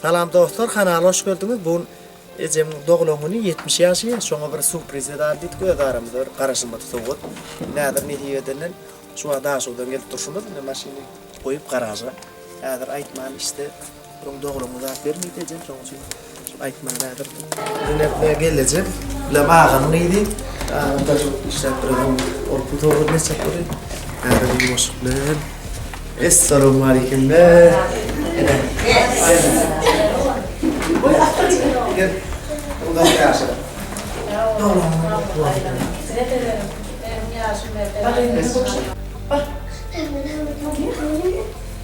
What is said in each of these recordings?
Salam dostlar kanala hoş geldiňiz bu gün ejemiň doglan güni 70 ýaşy şoňa bir surpriz edeli diýdik öz aramyzda bir garaşylmadyk sowgat indi häzir nesip edenden şu wagt Daşoguzdan gelip durşumyz indi maşyny goýup garaža häzir aýtman işte Öň dogruňy zat bermeýdi ejem şoň üçin aýtman häzir. Ine gelnejem bilen agamyň gyzy. Agam daş işläp duran ol pul sowgat etjek bolýar. Häzir ýuwaşlyk bilen. Essalawmaleýkim. Ine. Gel. Uzak ýaşa.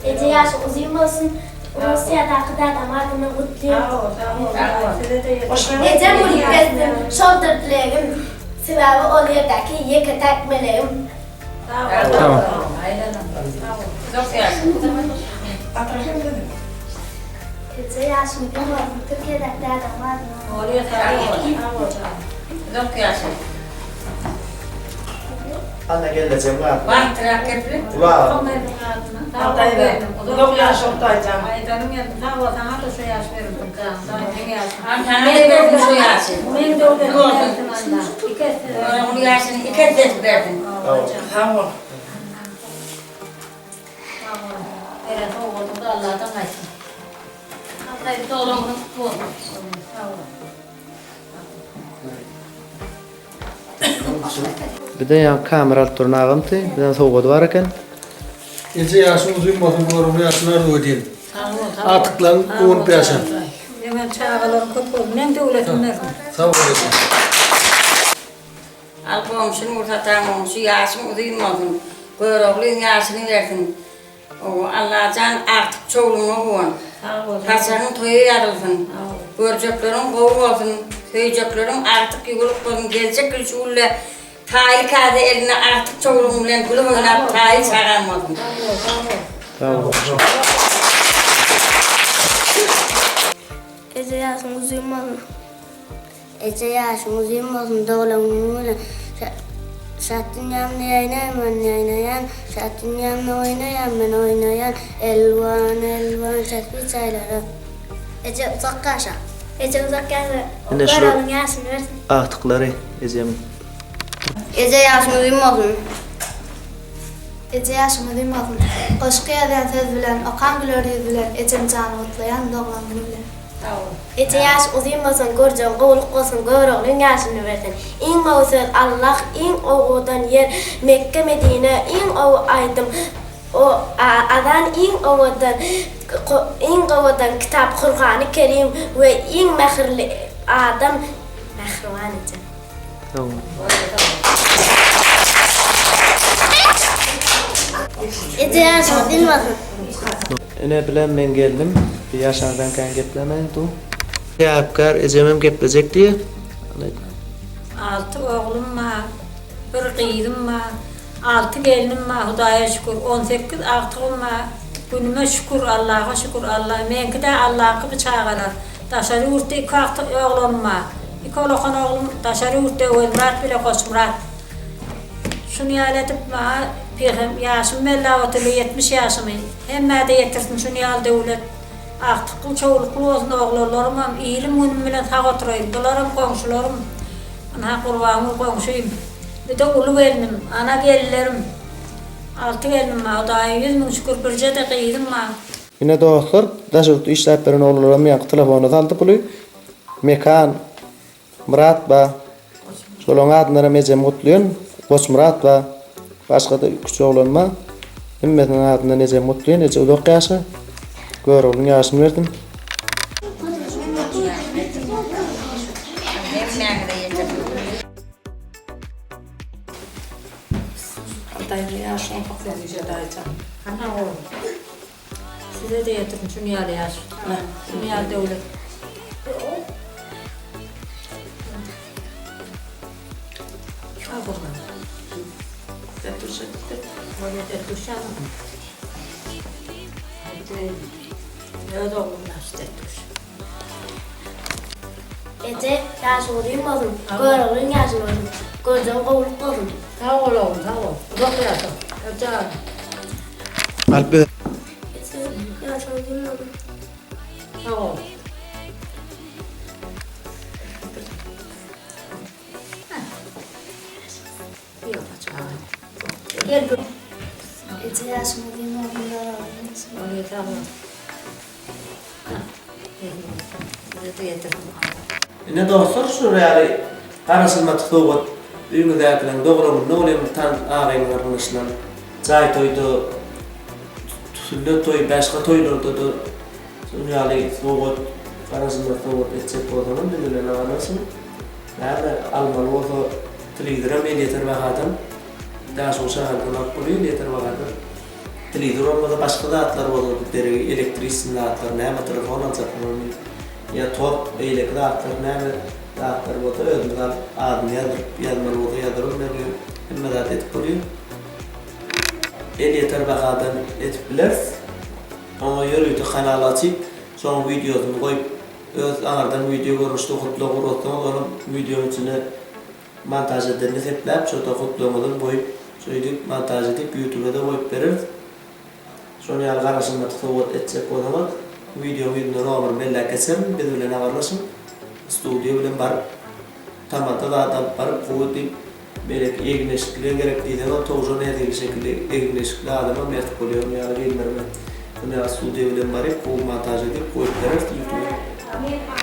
Eje ýaşyň uzyn bolsun Russiýadaky dadam adyndan gutlaýan. Ejem gülüp gezsin şoldur dilegim Sebäbi ol ýerdäki ýeke täk melegim. Eje ýaşyň uzyn bolsun Türkiýedäki dadam adyndan. Anna gelnejem bar. Bagtyrak gepli. Ulag. Uzak ýaşa Hudaýjan. Aýdanyň gelsin. Sag bol saňa-da şu ýaş berilsin jan. Seň ýaşyň. Saňa bersin şu ýaşy. Men döwletli bersin Allah. Iki esse. Onuň ýaşyny iki esse edip bersin. Sag bol. Sag bol. Beren sowgadyň-da Allahdan gaýtsyn. Hudaý doglan günüň gutly bolsun. Sag bol. Birden ýaňky kamera alyp duran agamty, birden sowgady bar eken. Eje ýaşyň uzyn bolsun görogly ýaşyny arzuw edýän. Agtyklaryň guwanyp ýaşa. Meňem çagalaryň köp bolsun. Meň döwletim bersin. Sag bol eje. Al goňşy Nursatan goňşy ýaşyň uzyn bolsun. Göroglyň ýaşyny bersin. Allajan agtyk çowlugyňa guwan. Saçagyň toýa ýazylsyn. Görjekleriň gowy bolsun. Söýjekleriň agtyk ýuwulyk bolsun. Geljek ýyl şu günde taýly käse elinde agtyk çowlugyň bilen gülüp oýnap taýly çagaň bolsun. Sag bol. Eje ýaşyň uzyn bolsun. Eje ýaşyň uzyn bolsun doglan günüň bilen Şat dünýämde ýaýnaýan men ýaýnaýan Şat dünýämde oýnaýan men oýnaýan Elwan elwan çasby çaýlara. Eje uzak ýaşa. Eje uzak ýaşa. Ine şular Göroglyň ýaşyny bersin. Agtyklary ejemiň. Eje ýaşyň uzyn bolsun. Eje ýaşyň uzyn bolsun. Goşgy ýazýan söz bilen okan güler ýüz bilen ejem jany gutlaýan doglan güni bilen. Eje ýaş uzyn bolsun görjegiň gowluk bolsun Göroglyň ýaşyny bersin. Iň gowy söz Allah iň owadan ýer Mekge Medine iň gowy aýdym o azan iň owadan iň owadan kitap Kurhany Kerim we iň mähirli adam Mähriban eje. Sag bol. Eje ýaşyň uzyn bolsun. Ene bilen men geldim. Bir ýaşaňdan kän geplemäň du. Sebäpkär ejemem geplejek diýe. Alty oglum bar, bir gyzym bar, alty gelnim bar Hudaýa şükür, on sekiz agtygym bar, günüme şükür, Allaha şükür, Alla, meňki-dä Allaňky bu çagalar. Daşary ýurtda iki agtyk oglanym bar. Iki olakan oglum daşary ýurtda Öwezmyrat bile Goçmyrat. Şuny ýaly edip maňa pyhem ýaşymy belläp otyrlar 70 ýaşymy. Hemmä-de ýetirsin şuny ýaly döwlet. Agtykly çowlukly bolsun oglanlarymam ilim günüm bilen sag oturaýyn. Bularam goňşularym. Ynha Gurbangül goňşym. Bir-de uly gelnim, ana gelinlerim. Alty gelnim bar Hudaýa 100 müň şükür birje-de gyzym bar. Ine dostlar daş ýurtda işläp beren oglanlaram ýaňky telefona saldy puly. Mekan, Myrat ba. Şolaň adyndanam ejemi gutlaýan. Goçmyrat ba. Başgada üç oglan ba. Hemmesiniň adyndan ejemi gutlaýan. Eje uzak ýaşa. Göroglyň ýaşyny bersin. Hemmäňize ýetirsin. Daýza ýaşyň uzak daýza. Sag boluň. Size-de ýetirsin şuny ýaly ýaş. Şuny ýaly döwlet. Sag boluň. Öz oglum ýaş Detduş. Eje, ýaşyň uzyn bolsun, Göroglyň ýaşyny bolsun, görjegiň gowulyk bolsun. Sag bol oglum, sag bol. Uzak ýaşa. Öpjagaz. Alyp ber. Eje, ýaşyň uzyn bolsun. Sag bol. Gel bu. Eje ýaşyň uzyn bolsun Göroglyň ýaşyny. Bolýa sag bol. Ine dostlar şular ýaly garaşylmadyk sowgat öýüňizdäkileriň doglan gününe bolýar bir tans agaýyň garyndaşlaň jaý toýda sünnet toý başga toýlarda-da şunuň ýaly sowgat garaşylmadyk sowgat etjek bolsaňyz biz bilen habarlaşyň näme almaly bolsa telewizoram elýeter bahadan Daşoguz şäherden alyp bolýar elýeter bahadan. Telewizor bolmasa başga zatlar bolardy deregi elektrisni zatlar näme telefon aljakmy ýa tok beýleki zatlar näme zatlar bolsa özümiz alyp adyny ýazdyryp ýazmaly bolsa ýazdyrybam berýär hemme zat edip bolýar elýeter bahadan edip bileris oňa ýörite kanal açyp şoň wideosyny goýup öz aňyrdan wideo görnüşde gutlag ugratsaňyz onuň wideoň içine Montaž edende sepläp şota gutlagyňyzam goýup şeýdip montaž edip ýutubada goýup bereris. Şon ýaly garaşylmadyk sowgat etjek bolsaňyz wideoň ýüzünde nomeryny belläp geçerin biz bilen habarlaşyň studiýa bilen baryp tamada zat alyp baryp gowy diýip beýleki egin eşikli gerek diýseňiz towşan näzili şekilli egin eşikli adamam ýatyp bolýar ony ýaly geýindirme şon ýaly studiýa bilen baryp gowy montaž edip goýup bereris ýutuba.